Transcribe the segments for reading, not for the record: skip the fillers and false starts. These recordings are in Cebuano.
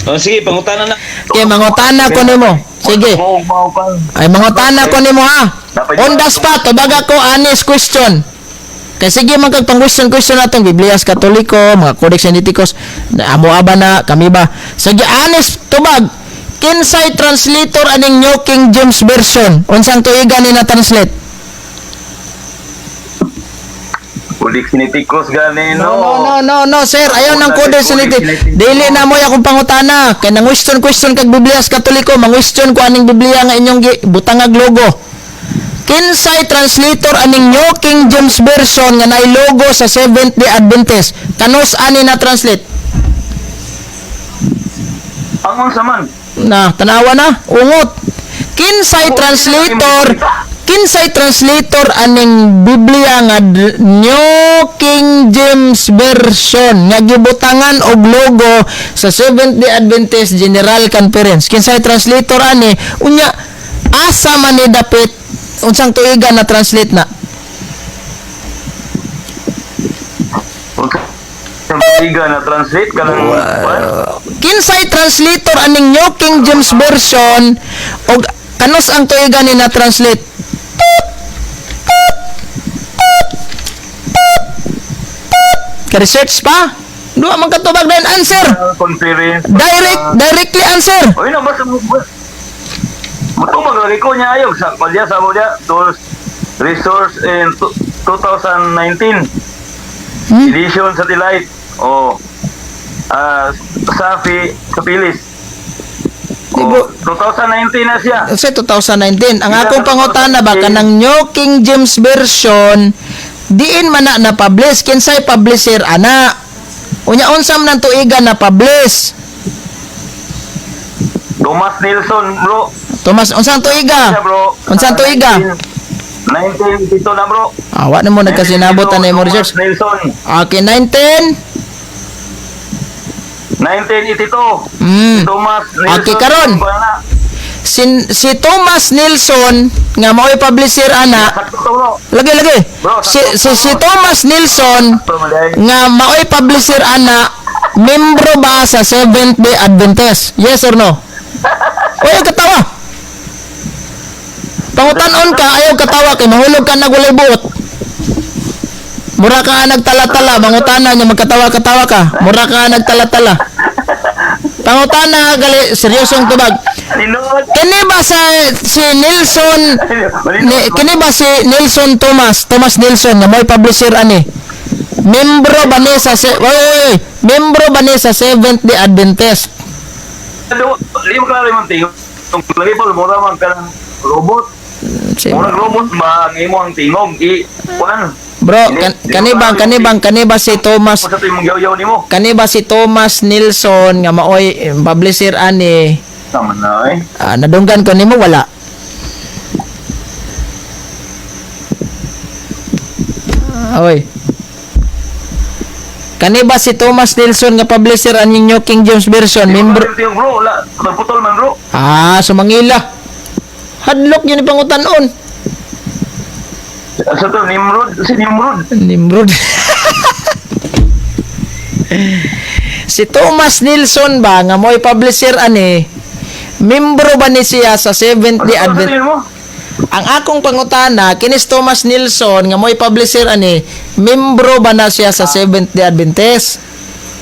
Oh, sige, pangutana na. Okay, mangutana ko nimo. Sige. Mo pa. Ay, mangutana ko nimo ha. On the spot, tubaga ko honest question. Kay sige man kag pang-question question natong Biblias Katoliko, mga Codex Sinaiticus, na amo aba na kami ba. Sige, honest tubag. Kinsay translator aning New King James Version? Unsang tuigan ni na translate? Codex Sinaiticus gani No, no. no, no, no, no, sir. Ayaw ng Codex Sinaiticus. Dili na mo akong pangutana. Kay nang question question kag Biblias Katoliko, mang-question ko aning Biblia nga inyong butangag logo. Kinsay translator aning New King James Version nga naay logo sa Seventh Day Adventist? Kanus ani na translate? Ang unsa man? Na, tanawa na, ungot. Kinsay translator aning Biblia nga New King James Version nga gibutangan og logo sa Seventh Day Adventist General Conference? Kinsay translator ani? Unya asa man ni dapit, unsang tuigan na translate na? Unsa tuiga na translate kanang Kinsay translator aning New King James Version og kanus ang tuigan ni na translate? Tut, tut, tut, tut, tut. Ka-research pa? Duha man katubag dayon answer. Conference. Directly answer. Oy na basta mo. Mutubag lagi ko niya ayog sa palya sa mo niya tools resource in 2019 edition satellite oh Safi Kapilis. Di Oh, 2019 na siya. Kasi 2019, ang akong pangutana ba kanang New King James Version diin man na na-publish, kinsay publisher ana? Unya unsa man ang tuigan na publish? Thomas Nelson, bro. Thomas, unsang tuiga? Siya, bro. Unsang tuiga? 1982 na, bro. Ah, wa na mo nagkasinabot na imo research. Thomas Nelson. Okay, 19. 1982. Thomas Nelson. Okay, karon. Ba na? Si Thomas Nelson nga mao'y publisher ana. Sakto to, bro. Lagi lagi. Bro, Si Thomas Nelson Sakto mo dahil. nga mao'y publisher ana, membro ba sa Seventh Day Adventist? Yes or no? Oy, katawa. Pangutan-on ka, ayaw katawa kay mahulog ka nag walay buot. Mura ka nagtala-tala, mangutana niya magkatawa-katawa ka. Mura ka nagtala-tala. Pangutana gali seryosong tubag. Linod. Kini ba sa si Nelson ni, kini ba si Nelson Thomas, Thomas Nelson nga mo'y publisher ani? Membro ba ni sa oy, oy, oy, membro ba ni sa Seventh Day Adventist? Di mo klaro yung tingog. Lagi pa, mura man ka ng robot. Mura robot ba ang imo ang tingog? I, kuan. Bro, kani ba si Thomas Sa ito yung yaw-yaw nimo. kani ba si Thomas Nelson nga maoy publisher ani? Tama na eh. Ah, nadunggan ko nimo wala? Ah, oy. Kani ba si Thomas Nelson nga publisher ani New King James Version, membro? Yung tingog, bro, wala. Nagputol man, bro. Ah, sumangila. Hadlok yun ni pangutanon. Sa to, Nimrod. Si Nimrod. Nimrod. Si Thomas Nelson ba nga mo'y publisher ani, membro ba ni siya sa Seventh Day Ano sa Advent? tingin mo? Ang akong pangutana, kinis Thomas Nelson nga mo'y publisher ani, membro ba na siya sa Seventh Day Adventist?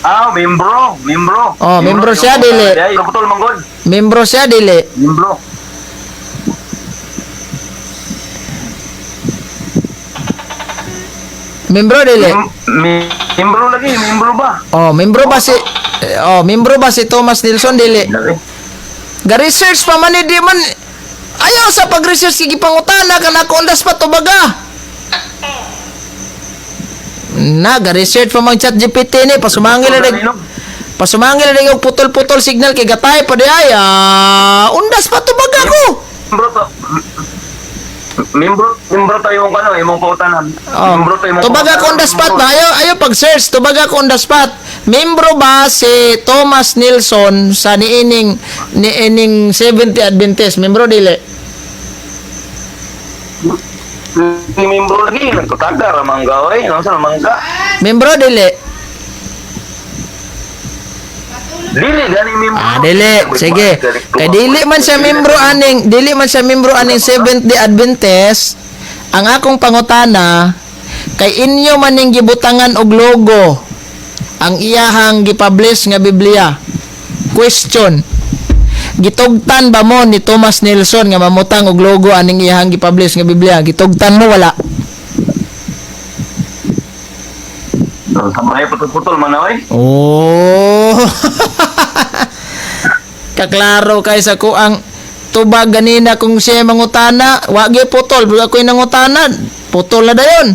Ah, membro. Membro. Oh, membro siya, dili. Ay, nagputol man, God. Membro siya dili? Membro. Membro dili? Membro lagi, membro ba? Oh, membro ba si Thomas Nelson dili? Lagi. Ga-research pa man ni di man ayaw sa pag-research sige pangutana ka na on the spot tubaga. Na ga-research pa man Chat GPT ni pasumangil na rin. Pasumangil na rin og putol-putol signal kay gatay pa di ay undas pa tubaga ko. Membro to. Membro tayo imong kano, imong pautanan. Oh. Membro tayo imong Tubaga ko on the spot ba? Ayaw, ayaw pag-search. Tubaga ko on the spot. Membro ba si Thomas Nelson sa niining Seventh Day Adventist? Membro dili? Membro lagi, nagtutaga ra mangga oy, ano sa mangga? Membro dili? Dili gani membro. Ah, dili. Sige. Kay dili man siya membro aning, dili man siya membro aning Seventh Day Adventist. Ang akong pangutana, kay inyo man ning gibutangan og logo ang iyahang gipublish nga Biblia. Question. Gitugtan ba mo ni Thomas Nelson nga mamutang og logo aning iyahang gipublish nga Biblia? Gitugtan mo, wala? May putol-putol man oy. Oh. Kaklaro kay sa kuang tubag ganina kung siya mangutana, wa gyud putol, pero ako'y nangutana, putol na dayon.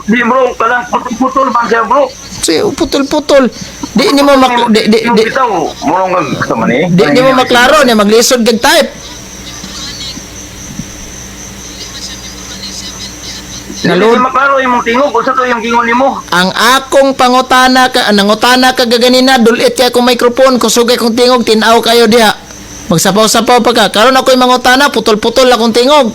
Di bro, kalang putol-putol man siya, bro. Si putol-putol. Di nimo mak di di di, Bitaw, murong kag sa man eh. di nimo maklaro niya maglisod kag type. Dili Nalod. maklaro imong tingog unsa to yung gingon nimo. Ang akong pangutana ka, nangutana ka gaganina, dulit kay akong microphone, kusog kay kong tingog, tin-aw kayo diha. Magsapaw-sapaw pa ka. Karon ako'y mangutana, putol-putol akong tingog.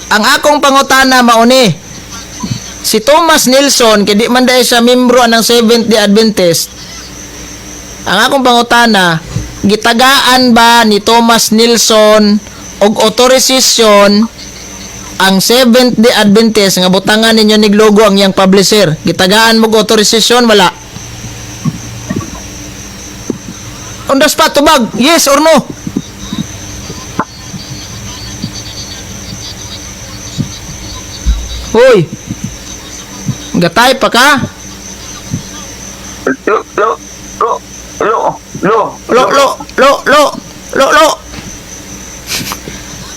Ang akong pangutana mauni. Si Thomas Nelson, kay di man dahil siya membro ng Seventh Day Adventist. Ang akong pangutana, gitagaan ba ni Thomas Nelson og authorization ang Seventh Day Adventist nga butangan ninyo nig logo ang iyang publisher? Gitagaan mo og authorization, wala? On the spot, tubag, yes or no? Hoy. Gatay pa ka? Lo lo lo lo lo. Lo lo lo lo lo lo.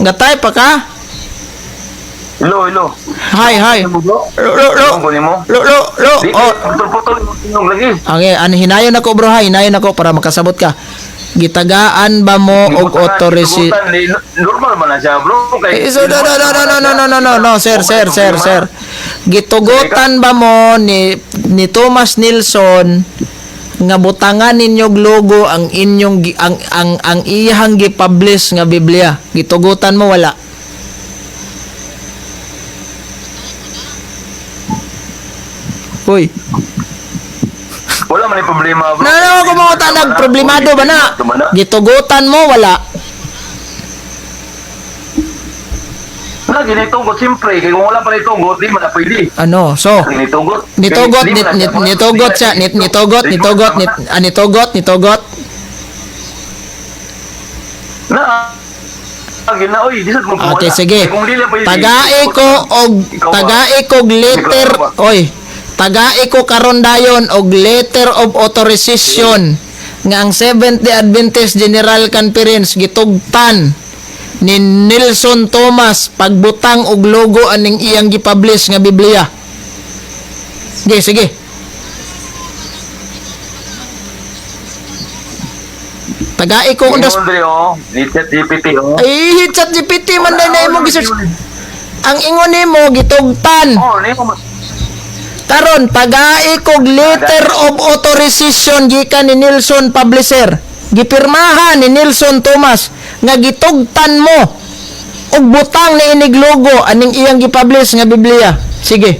Gatay pa ka? Lo lo. Hi, hi. Bro. Lo lo lo. Tingog nimo. Lo lo lo. Di Oh. putol-putol imong tingog lagi. Okay, ano, hinayon ako, bro, ha, hinayon ako para makasabot ka. Gitagaan ba mo og authorization? Normal man na siya, bro. Kay Eh, so, no, no, no, no, no, no, no, no, no, no, sir, sir, sir, sir. Gitugutan ba mo ni Thomas Nilsson nga butangan ninyog logo ang inyong ang iyang gipublish nga Biblia? Gitugutan mo, wala? Uy. Wala man yung problema, bro. No, no, kung mga tanag, problemado ba na? Gitugutan mo, wala? Na, ginitugot, siyempre. Kaya kung wala pa nitugot, di man na pwede. Ano? So, Ginitugot. nitugot, Di man na siya. nitugot siya, nitugot, nitugot, nitugot, nitugot. Na, gina, oy, di sad mo kung Okay, wala. sige. Kaya kung di na pwede, Tagae ko og Ikaw ba? tagae kog letter, Ikaw ba? oy. Tagae ko karon dayon og letter of authorization nga ang Seventh Day Adventist General Conference gitugtan ni Nelson Thomas pagbutang og logo aning iyang gipublish nga Biblia. Sige, sige. Tagae ko undas. Ingon diri, oh, ni ChatGPT, oh. Ay, ChatGPT man na imong gisearch. Ang ingon nimo gitugtan. Oh, nimo mas Karon tagae kog letter of authorization gikan ni Nelson Publisher. Gipirmahan ni Nelson Thomas nga gitugtan mo og butang ni inig logo aning iyang gipublish nga Biblia. Sige.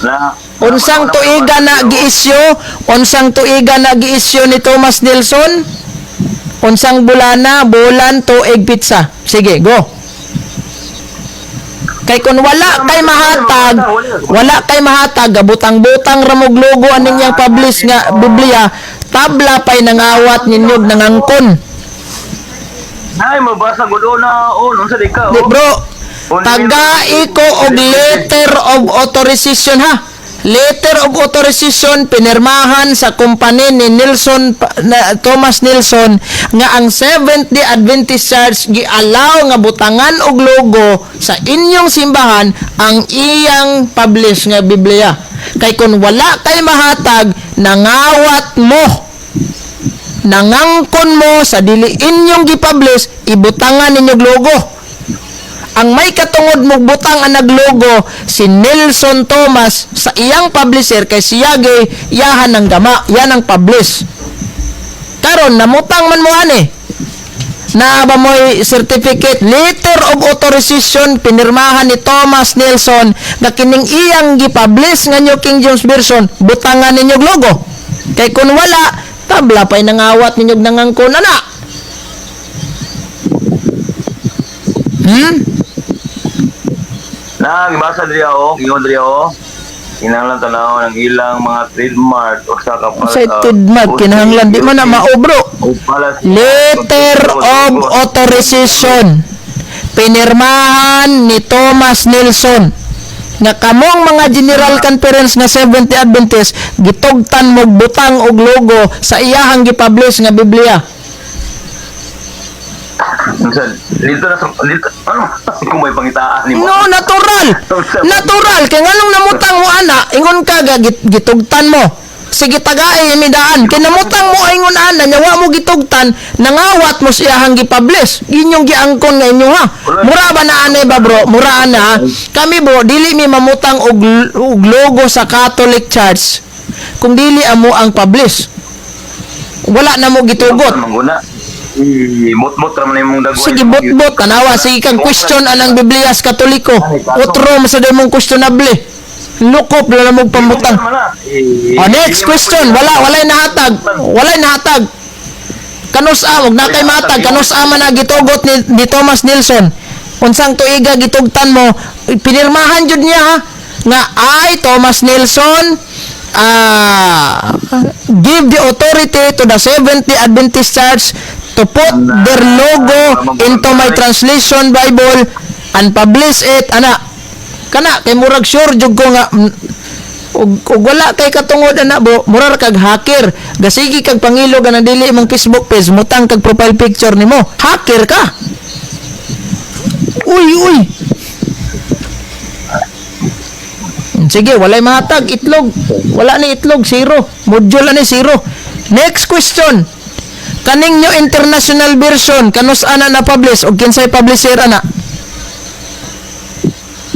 Na Unsang tuiga na giisyo? Unsang tuiga na giisyo ni Thomas Nelson? Unsang bulana, bulan, tuig, pizza. Sige, go. Kay kung wala kay mahatag, wala kay mahatag, gabutang-butang ramog logo aning iyang publish nga Biblia, tabla pay nangawat ninyog nangangkon. Ay, mabasa gud oh, na oh, unsa di ka Di oh. bro, tagai ko og letter of authorization ha. Letter of authorization pinirmahan sa kumpanya ni Nelson na, Thomas Nelson nga ang Seventh Day Adventist Church gialaw nga butangan og logo sa inyong simbahan ang iyang publish nga Biblia. Kay kung wala kay mahatag, nangawat mo, nangangkon mo sa dili inyong gipublish, ibutangan ninyong logo. Ang may katungod mo butang ang naglogo si Nelson Thomas sa iyang publisher kay siya gay yahan ng gama, yan ang publish. Karon namutang man mo ani. Naa ba mo'y certificate, letter of authorization, pinirmahan ni Thomas Nelson nga kining iyang gipublish nga New King James Version, butangan ninyo logo? Kay kung wala, tabla pa'y nangawat ninyo nangangkon ana. Na gibasa diri ako, ingon diri ako. Kinahanglan tanaw ng ilang mga trademark o sa kapal. Sa trademark kinahanglan di man na maobro. Letter of authorization. Pinirmahan ni Thomas Nelson nga kamong mga General Conference nga Seventh Adventist gitugtan mo butang og logo sa iyahang gipublish nga Biblia. Dito na sa dito ano kung may pangitaan nimo. No, natural. Natural kay nganong namutang mo ana, ingon ka ga gitugtan mo. Sige, tagay mi daan. Kay namutang mo ingon ana nya wa mo gitugtan, nangawat mo siyahang gipublish. Inyong giangkon nga inyo ha. Mura ba na anay ba, bro? Mura ana. Kami, bro, dili mi mamutang og logo sa Catholic Church kung dili amo ang publish. Wala na mo gitugot. Mangguna. Mot-mot ra man imong dagway. Sige, bot-bot, tanawa. Sige kang question anang Biblia sa Katoliko. Otro, mo sa mong questionable. Lukop na mong pamutang. Oh, next question. Wala, walay nahatag. Walay nahatag. Kanus a, wag na kay matag. Kanus a man na gitugot ni Thomas Nelson? Unsang tuiga gitugtan mo? Pinirmahan jud niya ha nga I, Thomas Nelson, give the authority to the Seventh Adventist Church to put their logo into my translation Bible and publish it ana. Kana kay murag sure jud ko nga ug wala kay katungod ana, bro, mura ra kag hacker. Gasigi kag pangilog nga dili imong Facebook page, mutang kag profile picture nimo, hacker ka. Uy, uy. Sige, walay mahatag, itlog. Wala ni itlog, zero. Module ani zero. Next question. Kaning New International Version, kanus ana na publish og kinsay publisher ana?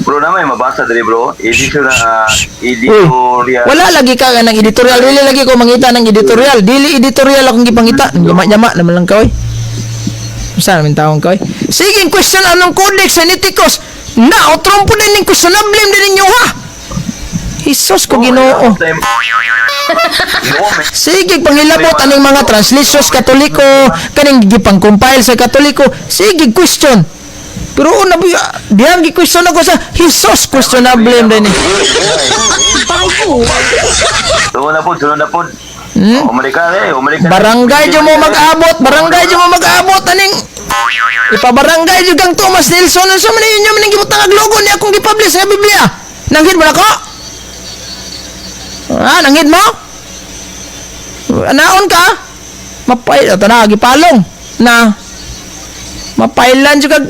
Bro, na may mabasa diri, bro. Edition na Uy, editorial. wala lagi ka nga ng editorial. Dili lagi ko mangita ng editorial. Dili editorial akong gipangita. Nyama-nyama naman lang ka, oy. Saan namin taong ka, oy? Sige, question anong Codex Sinaiticus? Na, otrom po din ning questionable din ninyo, ha? Jesus ko Ginoo. Sige, pangilabot aning mga translations Katoliko, kaning gipang-compile sa Katoliko. Sige, question. Pero una ba, diyang gi-question ako sa Jesus, questionable din eh. Sunod na po, sunod na po. Umalik ka eh, umalik ka. Barangay jud mo mag-abot, barangay jud mo mag-abot aning ipabarangay jud kang Thomas Nelson. Unsa man inyo man gibutang og logo niya akong gipublish sa Biblia? Nanghid mo nako? Ah, nanghid mo? Naon ka? Mapay, ito na, gipalong. Na, mapailan jud kag.